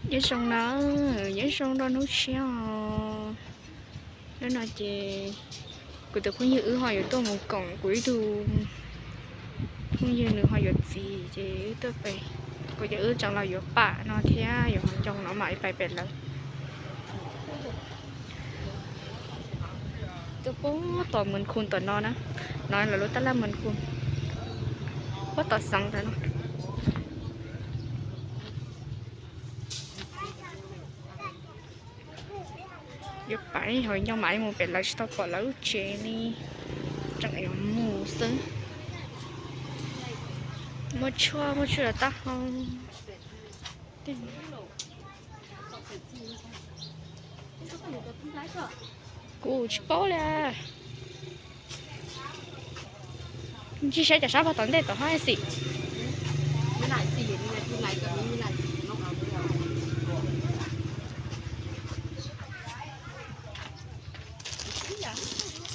Nyob zoo na, nyob zoo rau hnub tshiab os. Hnub no ces kuv tus phooj ywg wb ho yuav tuaj mus koom kuv ib tug phooj ywg nws ho yuav txiv ces wb tuaj pem, kuv ces wb tseem los yuav pam no thiab yuav hauv ncoo no mam li pais pem lawv. Tuaj puag tom Mws Khu tom no na, no lawv lub tab laj Mws Khu, puag tom xeev ntawd no. Yuav pais hauv ncoo mam li mus pem lawv, tsis tau pom lawv lub tsev li, tseem yuav mus xwb. Muaj tshuaj, muaj tshuaj yuav taub hau. Kuv tsis paub li. Ntsis saib cov sab pog tom ntej tom hov xim.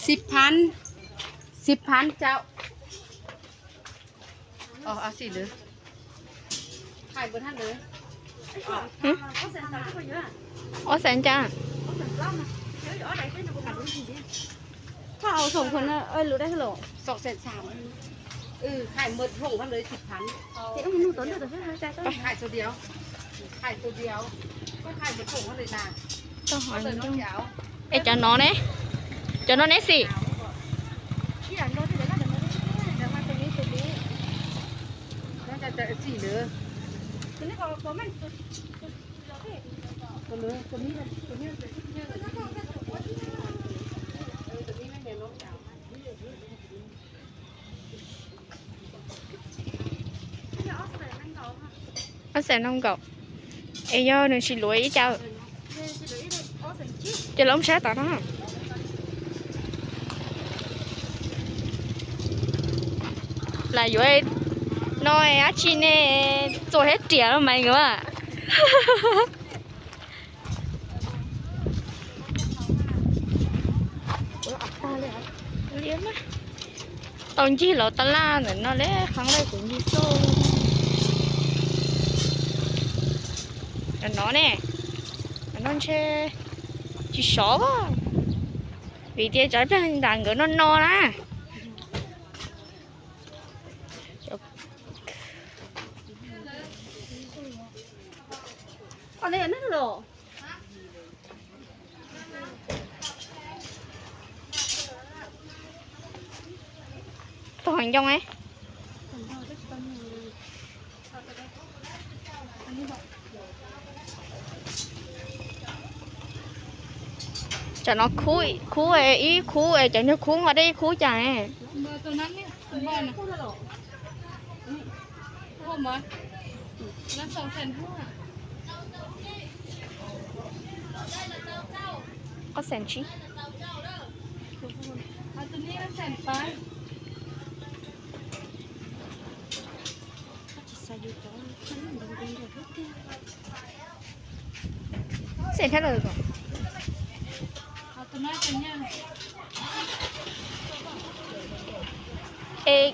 Xis phav, xis phav cau. Ob xees cas? Es cov no ne? Cov no ne xim? Ob xees nees nkaum. Es yog nws tsis luav ib cas, ces los mus saib tom no. Lam yuav no dab tsi ne, txuas thiab riam los mas yuav. Tau ncig los tab laj ntawm no li qhov ntawd kuv ncig xauj. Cov no ne, cov no ntshe tsis sov, vim tias cov pliag nram nkawd no no na. Tog hauv ncoo. Cov no khub, khub ib khub, cov nyuag khub nqa dej ib khub cas ne? Ob xees tsib. Xees thiab lawm. Es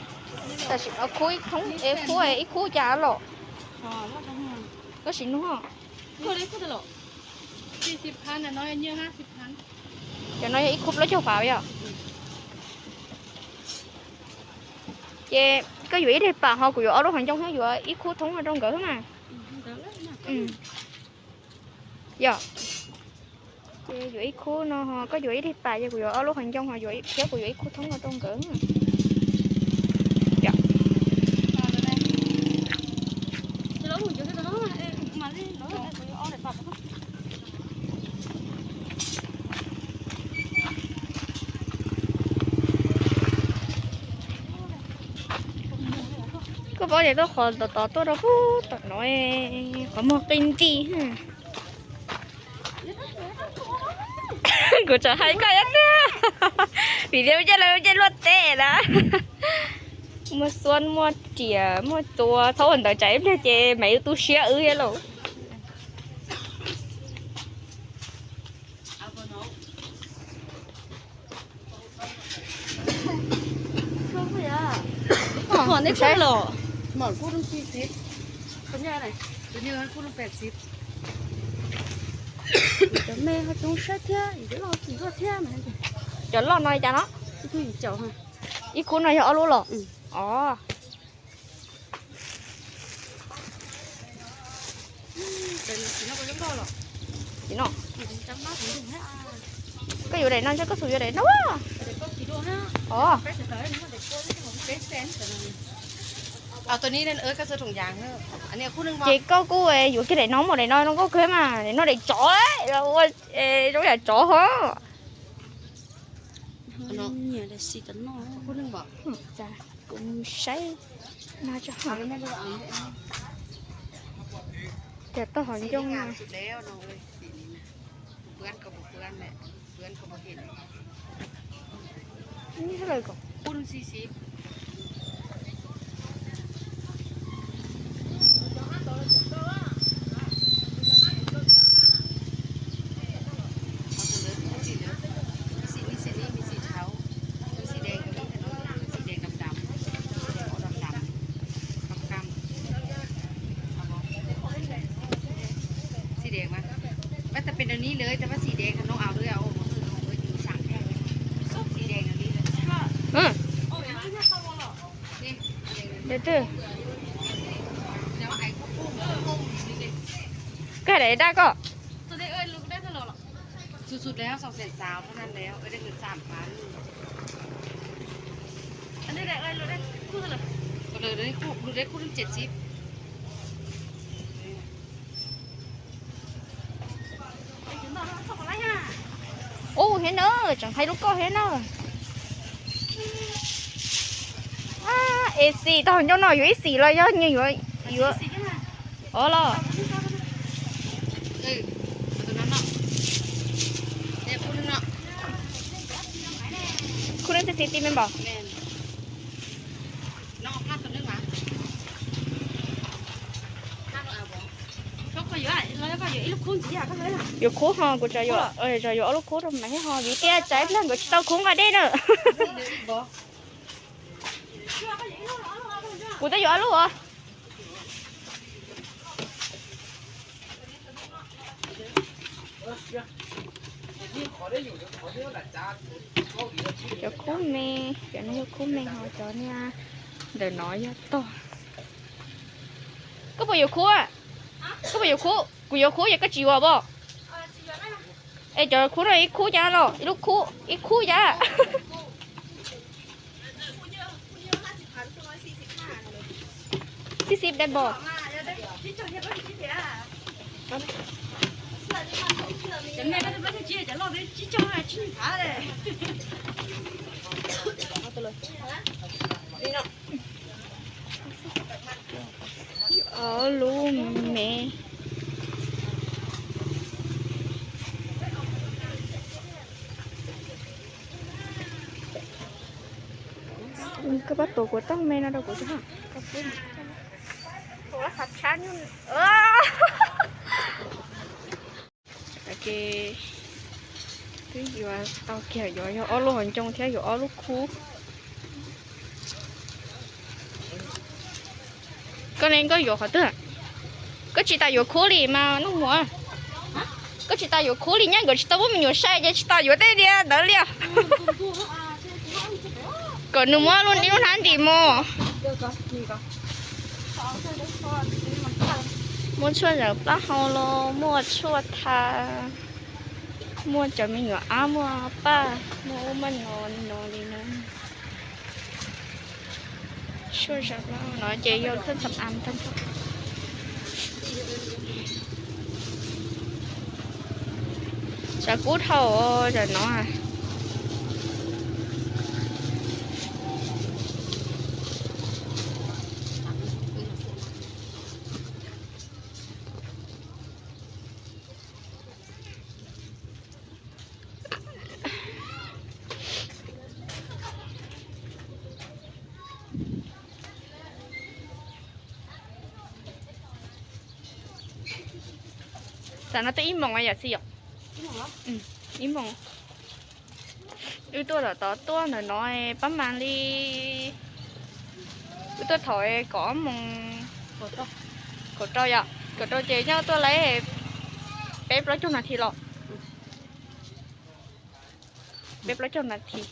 tam sim no khub ib thoob es khub ib khub cas los? Koj sim nug. Cov no yog ib khub plaub caug phav yom? Ces koj yuav ib daim pam ho kuv yuav ob lub qhov ncoo thiab yuav ib khub thoob rau nkawd xwb mas. Yom, ces yuav ib khub no ho koj yuav ib daim pam ces kuv yuav ob lub qhov ncoo ho thiab kuv yuav ib khub thoob no rau nkawd. Koj paub tias tuaj qhov tod tod tuaj rau puag tom no, qhov muag qij nti. Kuv tseem hais koj ib tiag, vim tias lawv caij luaj teb na. Muaj xuab muaj riam muaj txua, txhob ua ntawd tsam ib pliag ces mam li tu siab wb thiab lauj. Cov me ho coob saib thiab, cov loj tsis loj thiab. Cov loj no li cas no? Ib khub no yog ob lub los? Os. Koj yuav daim no, koj xum yuav daim no. Os. Ces koj kuj yuav kiag daim no, muaj daim no no koj kawg mas, daim no daim tsov, ua zoo yam tsov ho. Kuv saib no tso. Cas toj hom ncoo no. Koj daim daj koj. Ub, thiab na, tseem hais lub koj thiab na. Es xim tau ncauj no yuav ib xim los yog nyias yuav, yuav ov los? Khub neeg xib xib tib me npaum. Yuav khub ho kuv tseem yuav, tseem yuav ob lub khub rau mas thiab ho vim tias tsam ib pliag nkawd tsis tau khub nqa dej na. Kuv twb yuav ob lub os. Cov khub me, cov no yog khub me ho cov niag ntawm no yog tog. Koj puas yuav khub? Koj puas yuav khub? Kuv yuav khub ces koj tsis yuav pob? Es cov khub no ib khub cas los ib lub khub ib khub cas? Xib xib dab npog. Ob lub me. Koj pab tuav kuv tau me no rau kuv. Ces twb yuav tau kiag, yuav yog ob lub hauv ncoo thiab yuav ob lub khub. Koj ne koj yuav qhov twg? Koj tsis tas yuav khub li mas nug muam. Koj tsis tas yuav khub li nyab, nkawd tsis tau muaj me nyuam sai ces tsis tas yuav tej diav ntawd li. Kom nws muab lub ib lub hnab ntim mus. Muaj tshuaj zawm plaub hau los muaj tshuaj tha, muaj cov me nyuam ab, muaj paj, muaj ub muaj no li no li na. Tshuaj zawm plaub hau no ces yog thawj xam as tag nrho. Tshav kub dhau zaum no. Tam no twb ib moos yam xwb yom. Ib moos. Wb tuaj tom tod tuaj ntawm no pab mas li. Wb tuaj thaum kaum ob moos. Kaum rau yom, kaum rau ces nyob tuaj lawm peb plaub caug nas this los. Peb plaub caug nas this.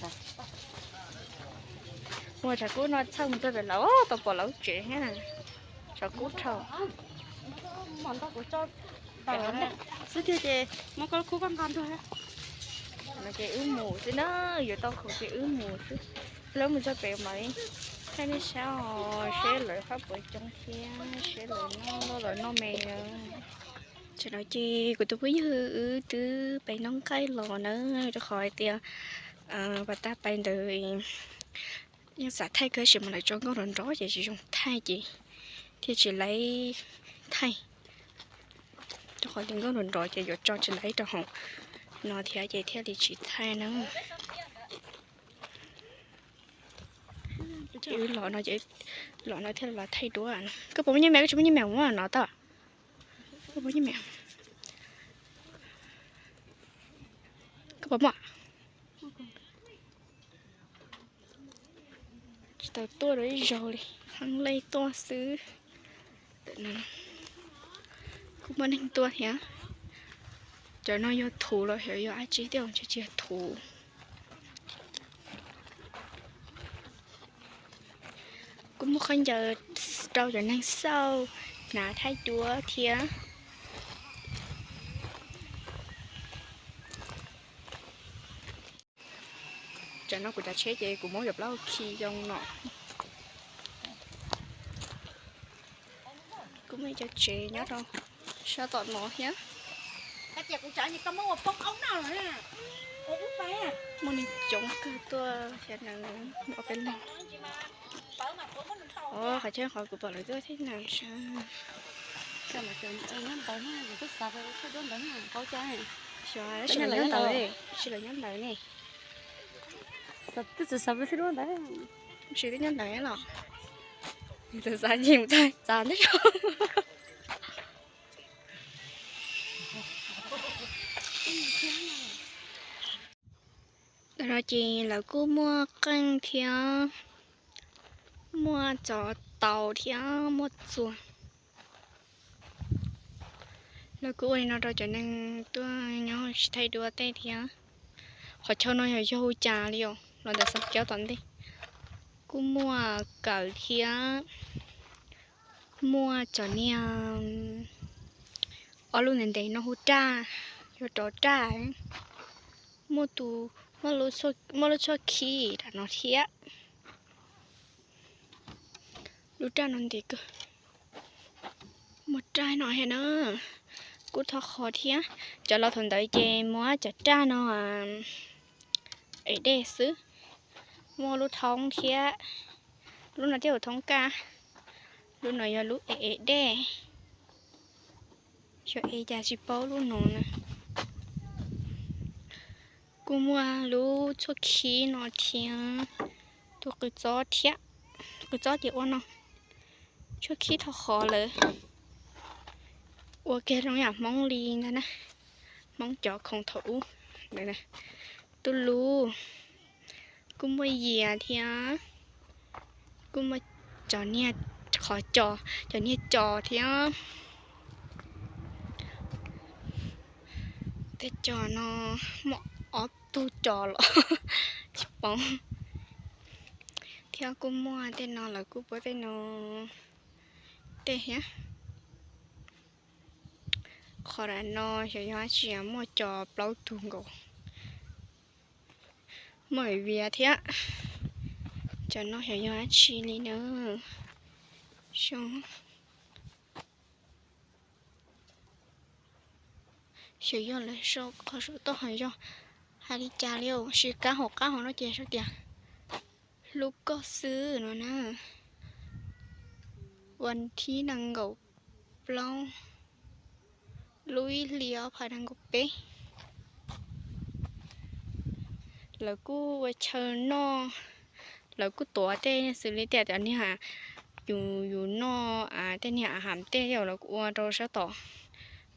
Muaj tshav kub no txhawj mus txog pem lawv tau pom lawv tsev thiab. Tshav kub dhau. Xwb tiag ces muab koj khub koj nqa nrog. No ces wb mus xwb na, yuav tau khoom ces wb mus xwb. Lawv mus txog pem mas thaij nej saib os, seb lawv fab puas coob thiab seb lawv noj loj lawv noj me na. Tam no ces kuv tus phooj ywg wb twb pem noj nqaij los na, rau qhov hais tias pas tag pais ntawd yeej xav thaij kawg tab sis mas lawv tso nkauj nrov nrov ces tsis zoo thaij ces thiaj tsis laib thaij. Rau qhov tias nkauj nrov nrov ces yuav tso tsis laib rau hauv no thiab ces thiaj li tsis thaij na. Ces wb los no ces los no thiaj los thaij duab. Koj puas muaj nyuj mem, koj tsis muaj nyuj mem ua no tau. Koj puas muaj nyuj mem? Koj puas muaj? Tsis tau tuaj rau ib zaug li, heev lej tuaj xwb. Kuj muaj neeg tuaj thiab. Cov no yog thuv los xyov yog dab tsi thiab, ntshe tsis yog thuv. Kuj muaj khaub ncaws rau cov neeg xauj hnav thaij duab thiab. Tam no kuv cov tsheb ces kuv muab cov plaub khi zoo no. Kuj muaj cov tsev nyob rau sab tom no thiab. Muaj neeg coob kawg tuaj thiab na, ob peb leeg. Qhov chaw qhov kuv pom lawv tuaj thiab na. Xyov, tab sis lawv nyob ntawd, tab sis lawv nyob ntawd ne. Twb tsis xav peb thiaj duab ntawd. Tsis twb nyob ntawd los. Txav ncig mus txog txav nteb zog. Tam no ces lawv kuj muaj qeej thiab, muaj tsov taus thiab muaj txuas. Lawv kuj ua li no rau cov neeg tuaj nyob tsis thaij duab tej thiab. Qhov chaw no yog yog hu cas li os, los ntawm Xeev Khuam tom ntej. Kuj muaj kawm thiab, muaj cov niag ob lub ntev ntev no hu raj, yuav rov raj. Muaj tus, muaj lub tshuaj khib tam no thiab. Lub raj no ntev kawg. Muaj raj no thiab na, kuj thov qhov thiab. Cov los thaum ntawd ces muab cov raj no ev dej xwb. Muaj lub thoob thiab, lub no thiaj ua thoob kaj, lub no yog lub ev ev dej. Xyov ev cas tsis paub lub no na. Kuj muaj lub tshuaj khib no thiab, tus qws txob thiab, qws txob ces ua no, tshuaj khib thov qhov lawm. Ua kiag zoo yam Hmoob li ntag na, Hmoob cov khoom thaum ub. Tus lub, kuj muaj yias thiab, kuj muaj cov niag qhov cos, cov niag cos thiab. Tej cos no muaj ob tug cos los tsis paub. Thiab kuj muaj tej no lawv kuj puab tej no tej thiab. Qhov no xyov yog dab tsi, muaj cos plaub tug nkaus. Muaj viav thiab. Cov no xyov yog dab tsi li na. Xyov yog lawv sau qhov saum toj hais yog hais li cas li, tab sis kab hauv qab hauv no ces sau tias hlub koj xwb no na. Vas thib nees nkaum plaub, lub ib hlis ob phav nees nkaum peb. Lawv kuj ua chaw noj, lawv kuj tuav tej xws li tias cov niag yus yus noj tej niag a has tej lawv kuj ua rau sab tom.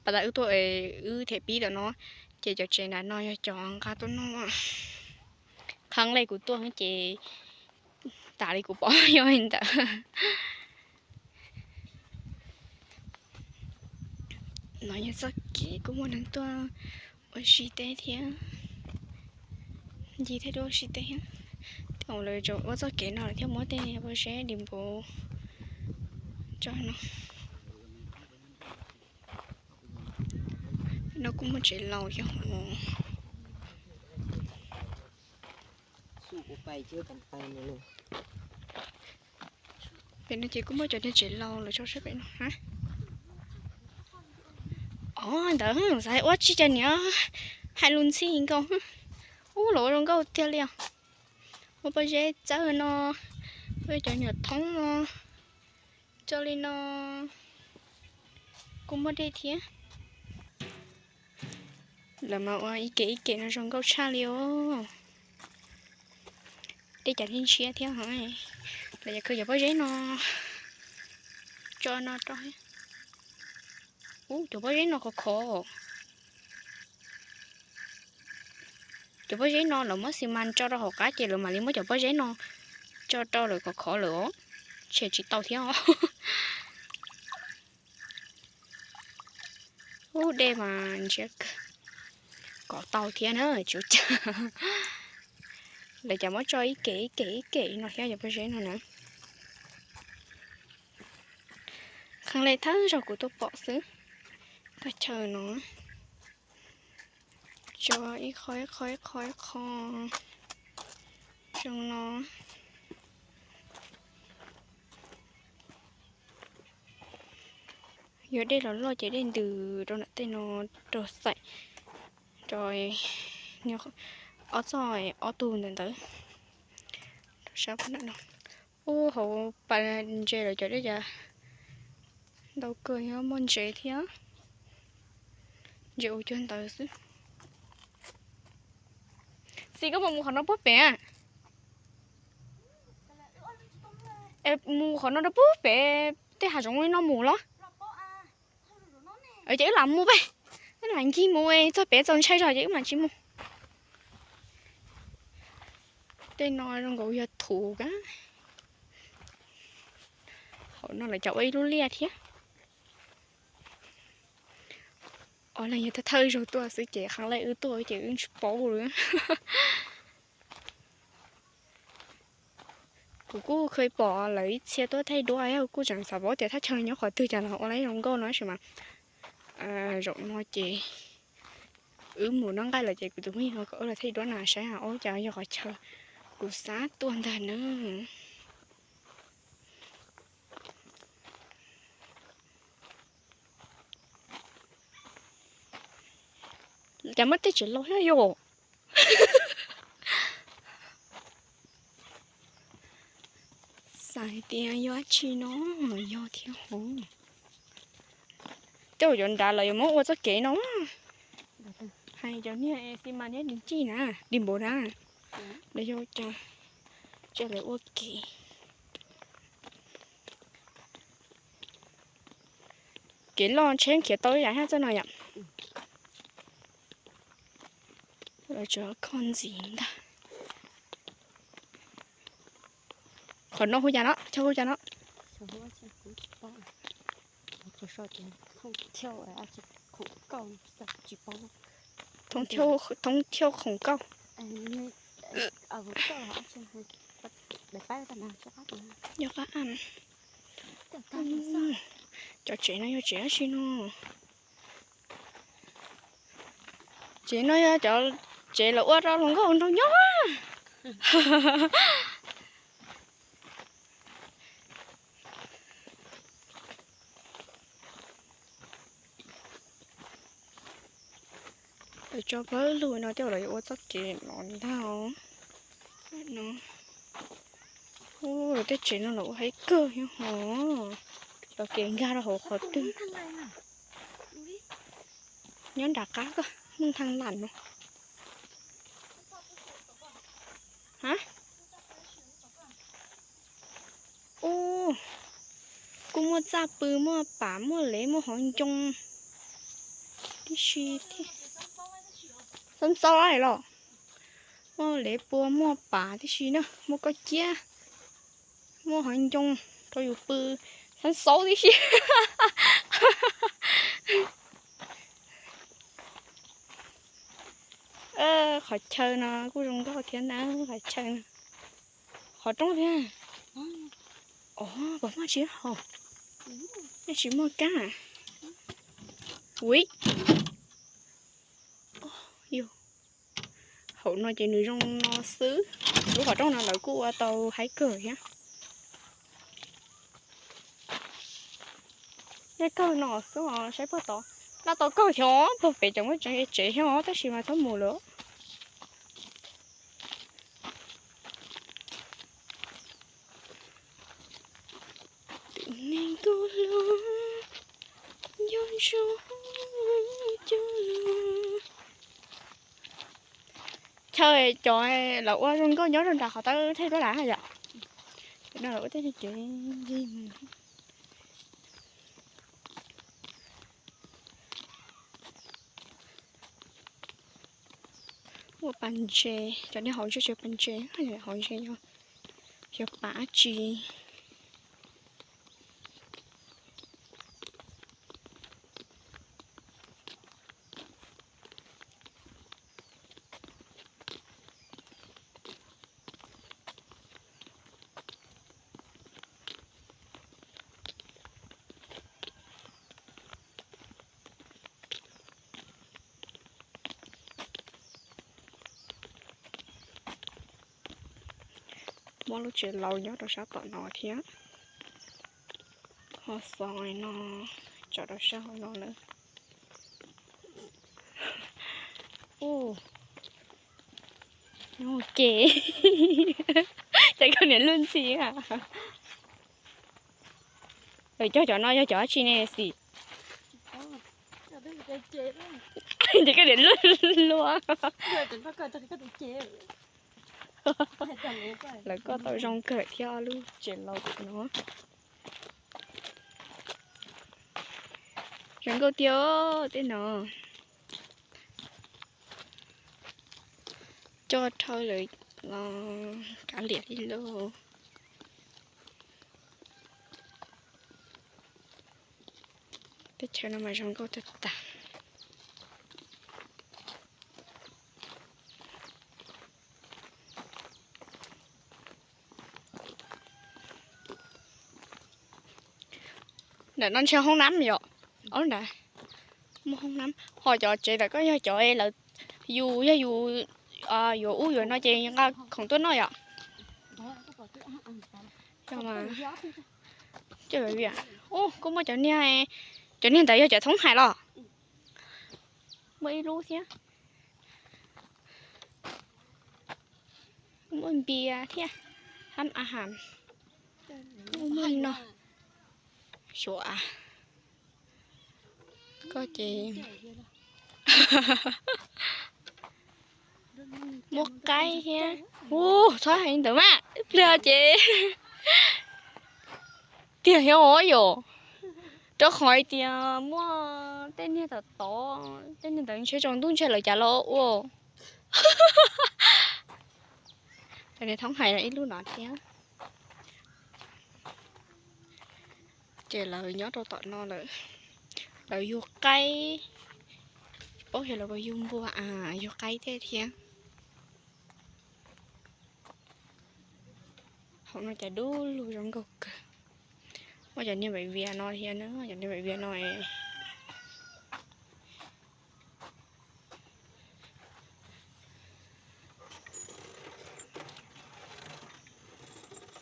Pas tas wb tuaj wb them pib tom no, ces cov tsev nram no yog cov nqa tuaj noj. Qhov ntawd kuv tuaj ces tas li kuv pom yog li ntawd. No yog txoj kev kuj muaj neeg tuaj ua si teb thiab, ncig thiab tuaj ua si teb thiab. Tej zaum lawv tseem ua txoj kev no lawm thiaj muab tej pob zeb dis npauv tso no. No kuj muaj tsev laus thiab os. Pem no ces kuj muaj cov niag tsev laus lawv tso saib pem no. Os, ntawd xav ua tsis cas niam, hais lus ntxhi nkaus. Ub, los ua zoo nkauj tiag li os. Ua pob zeb txawb no, ua cov nyuam thoob no, tso li no kuj muaj dej thiab. Lawv mas ua ib kem ib kem no zoo nkauj tshaj li os. Dej cas thiaj ntshiab thiab. Lawv yog khwv cov pob zeb no tso no rau. Ub, cov pob zeb no khov khov. Cov pob zeb no lawv muab xi mas tso rau hauv qab ces lawv mam li muab cov pob zeb no tso rau lawm khov khov lawm os. Tshem tsis tau thiab os. Ub, dej mas ntshiab kawg. Kov tau thiab na, tsis ua cas. Lawv cas muab tso ib kem ib kem ib kem no thiab cov pob zeb no na. Qhov lej thawj zaug kuv tuaj pom xwb, qhov chaw no tso ib qho ib qho ib qho ib qho zoo no. Yog dej los loj ces dej ntws rau nram tej no rau xaim rau ob txoj ob tug ntawd ntawd. Rau sab no, ub, hauv pas ntses lawv cov dej cas ntau kawg, yog muaj ntses thiab. Ntses ua cuag ntawd xwb. Xis, koj puas mus qhov no puag pem? Mus qhov no rau puag pem tej hav zoov li no mus los? Ces wb lam mus peb, wb lam ncig mus txog pem txaus ntshai zog ces wb mam tsis mus. Tej no zoo nkaus yog thuv kab. Hauv no lawv cov ua ib lub liaj thiab. Os, los yog thawj zaug tuaj xwb ces qhov lej wb tuaj ces wb tsis paub li. Kuv kuj kheev pom lawv ib txhia tuaj thaij duab, kuj tseem xav paub tias thaj chaw nyob qhov twg cas los ua lawv zoo nkauj no tab sis mas zaum no ces wb mus noj nqaij lawm ces kuv tus phooj ywg no kom wb los thaij duab na saib ua cas yog qhov chaw kuv xav tuaj ntag na. Cas muaj tej tsev laus thiab yom. Xav hais tias yog dab tsi no, yog thiab hov. Tej zaum cov nrad lawv yuav muab ua txoj kev no. Hais cov niag xi mas thiab dis ncig na, dis npauv na, lawv yog ua cas, ces lawv ua kev. Kev loj tsheb khiav tau ib yam thiab txoj no yom. Lawv tsuas kho ntxiv ntag. Qhov no hu cas no, chaw hu cas no? Thoob thiauj khoom kauj. Yog qab, cov tsev no yog tsev dab tsi no? Tsev no yog cov tsev lawv ua rau hluas nkauj nraug nyob. Lawv tso plaub lug no tej zaum lawv yuav ua txoj kev no ntag. Lawv tej tsev no lawv ua haib kawg nyob hov, cov kev nkag rau hauv qhov twg. Nyob nram qab koj, muaj thaj lam no. Ub, kuj muaj txaj pw, muaj pam, muaj lev, muaj hauv ncoo tib si thiab. Xab xaub los? Muaj lev pua, muaj pam tib si na, muaj koj ciab, muaj hauv ncoo rau yus pw, xab xaub tib si. Qhov chaw no kuj zoo nkauj thiab na, qhov chaw no. Qhov rooj thiab. Ov, puas muaj tsis haus? Nej tsis muaj kab. Ui, yog hauv no ces nws zoo no xwb. Lub qhov rooj no lawv kuj ua tau haib kawg thiab. Nej kawg no xwb os, saib puag tod. Laj tau kawg thiab, puag pem cov muaj tsev thiab os, tab sis mas txhob mus lawm. Tus neeg kuv hlub, nco ntsoov cov lus. Chaw cov lawv ua zoo nkauj nyob rau nram qhov tawb thej duab lawm yom. Cov no lawv ua tej kev ncig mus. Muaj pas ntses, cov nej hauv ntsej tsev pas ntses, hauv ntses yog, yog pas dab tsi. Muaj lub tsev laus nyob rau sab tom no thiab. Ho xov no tso rau sab hauv no lawm. Ub, ces, ces koj niam luj ntxhi a. Lawv cog cov no yog cov dab tsi ne xim? Ces koj niam luj luaj. Lawv koj tau zoo kawg thiab lub tsev laus no. Zoo nkauj tiag tej no. Coj dhau lawm los kav liam li lauj. Teb chaws no mas zoo nkauj tag tag. Nram no ntshe hoob nab yom? Ob nrad muaj hoob nab. Ho cov tsev ntawm koj yog cov lawv yus, yog yus yuav ub yuav no ces nqa khoom tuaj noj yom? Ub, kuj muaj cov niag, cov niag ntawd yog cov thoob hais los? Muaj ib lub thiab. Muaj npias thiab, hab a has. Muaj no, xyuas koj ces muaj qaib thiab. Ub, txhob hais ntawd mas ib pliag ces tiag thiab os yom. Rau qhov hais tias muaj tej niag tom tod, tej niag ntawd ntshe tsaus ntuj ntshe lawv cas los ua. Cov niag thoob hais ib lub no thiab. Ces lawv nyob rau tom no lawm, lawv yug qaib, tsis paub xyov lawv puas yug npua, yug qaib tej thiab. Hauv no cas dub lug zoo nkauj kawg. Muaj cov niag npais vias no thiab na, cov niag npais vias no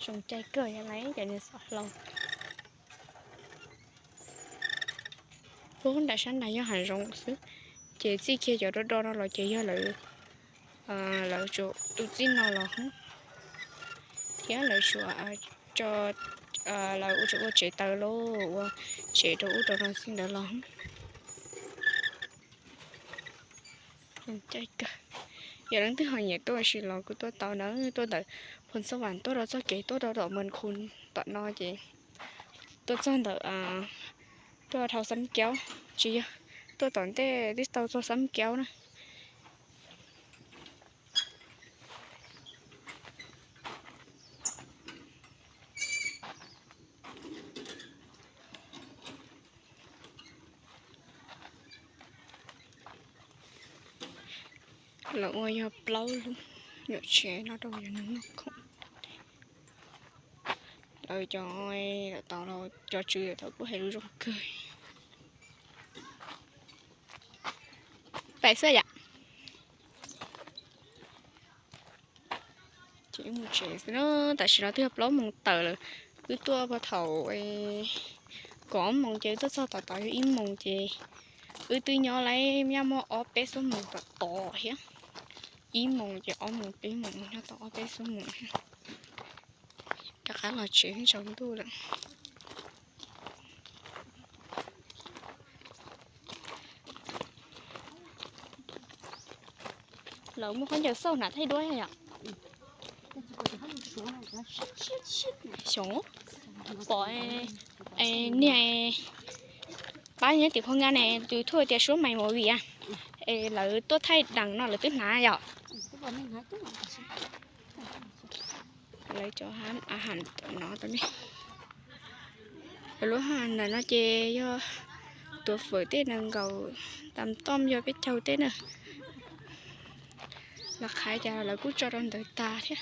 zoo caij kawg yog lawv cov niag xov hlau. Lub nram sab nrad yog hav zoov xwb, ces txij kiag cov do do no los ces yog lawv, lawv tsuas tu txij no los thiab lawv tsuas tso, lawv ua tsuas ua tsev taws los ua tsev rau ub rau no xwb ntawd los. Caij kawg. Yog leej twg ho nyiam tuaj ua si los kuj tuaj tau na, tuaj ntawm Phoos Xab Vam tuaj rau txoj kev tuaj rau tom Moos Khus tom no ces tuaj txog ntawm, tuaj dhau Xab Kaub, tsis yog, tuaj tom ntej twb tau txog Xab Kaub na. Lawv ua yog plaub lub nyuam tsev no rau yus noj khoom. Lawv cov, lawv tau, cov tswv lawv tau kuj hais lus zoo kawg. Pais xwb yom. Ces wb mus tsev xwb na, tam sim no twb yog plaub moos tawm lawm. Wb tuaj puag thaum kaum ob moos ces wb tuaj txog tom tod yog ib moos ces wb twb nyob lawm nyaj muaj ob peb xuab moos tom tod thiab. Ib moos ces ob moos peb moos nyob tau ob peb xuab moos thiab. Rov qab los tsev tsaus ntuj lawm. Lawv muaj khaub ncaws xauj hnav thaij duab yom. Xyov pom niag pab nyob tim Phab Nkas ne, tus thuj tias suab mais movie a, es lawv tuaj thaij dees no lawv twb hnav yom. Lawv cov a has no, lawv lub a has ntawm no ces yog tuav fawm tej nees nkaum tam tom yog peb caug tej na. Lawv qhaiv cas lawv kuj tso rau ntawd tas thiab.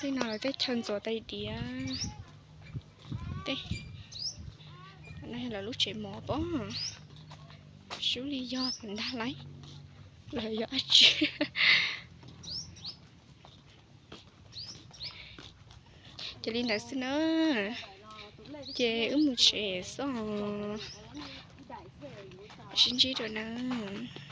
Tej no lawv teb chaws ntxuav tais diav. Tej no yog lawv lub tsev mov pob. Sub li yog ntag lauj, los yog dab tsi. Ces li ntawd xwb na, ces wb mus tsev xwb, sib ntsib dua nawb.